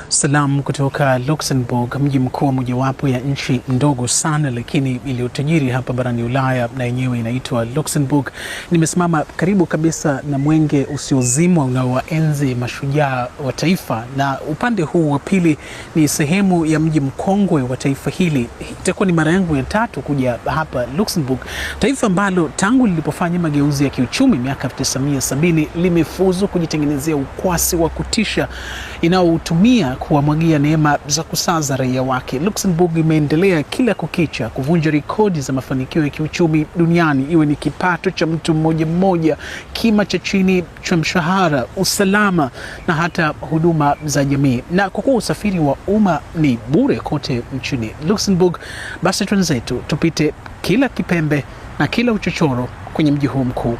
Salamu kutoka Luxembourg, mji mkuu wa mojawapo ya nchi ndogo sana lakini iliyotajiri hapa barani Ulaya, na yenyewe inaitwa Luxembourg. Nimesimama karibu kabisa na mwenge usiozimwa unaowaenzi mashujaa wa taifa, na upande huu wa pili ni sehemu ya mji mkongwe wa taifa hili. Itakuwa ni mara yangu ya tatu kuja hapa Luxembourg, taifa ambalo tangu lilipofanya mageuzi ya kiuchumi miaka 1970 limefuzu kujitengenezea ukwasi wa kutisha inayotumia kuwamwagia neema za kusaza raia wake. Luxembourg imeendelea kila kukicha kuvunja rekodi za mafanikio ya kiuchumi duniani, iwe ni kipato cha mtu mmoja mmoja, kima cha chini cha mshahara, usalama na hata huduma za jamii. Na kwa kuwa usafiri wa umma ni bure kote nchini Luxembourg, basi twenzetu tupite kila kipembe na kila uchochoro kwenye mji huu mkuu.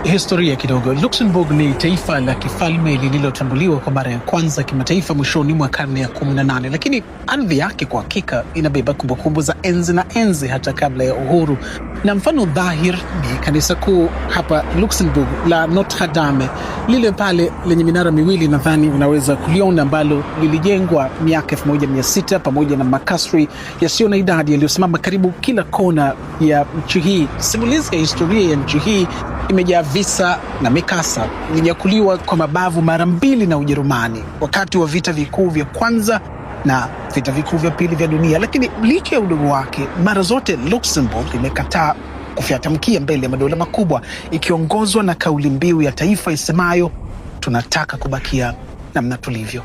Historia kidogo. Luxembourg ni taifa la kifalme lililotambuliwa kwa mara ya kwanza kimataifa mwishoni mwa karne ya 18, lakini ardhi yake kwa hakika inabeba kumbukumbu za enzi na enzi hata kabla ya uhuru. Na mfano dhahir ni kanisa kuu hapa Luxembourg la Notre Dame, lile pale lenye minara miwili, nadhani unaweza kuliona, ambalo lilijengwa miaka 1600 pamoja na makasri yasiyo na idadi yaliyosimama karibu kila kona ya nchi hii. Simulizi ya historia ya nchi hii imejaa visa na mikasa. Ilinyakuliwa kwa mabavu mara mbili na Ujerumani wakati wa vita vikuu vya kwanza na vita vikuu vya pili vya dunia. Lakini licha ya udogo wake, mara zote Luxembourg imekataa kufyatamkia mbele ya madola makubwa, ikiongozwa na kauli mbiu ya taifa isemayo tunataka kubakia namna tulivyo.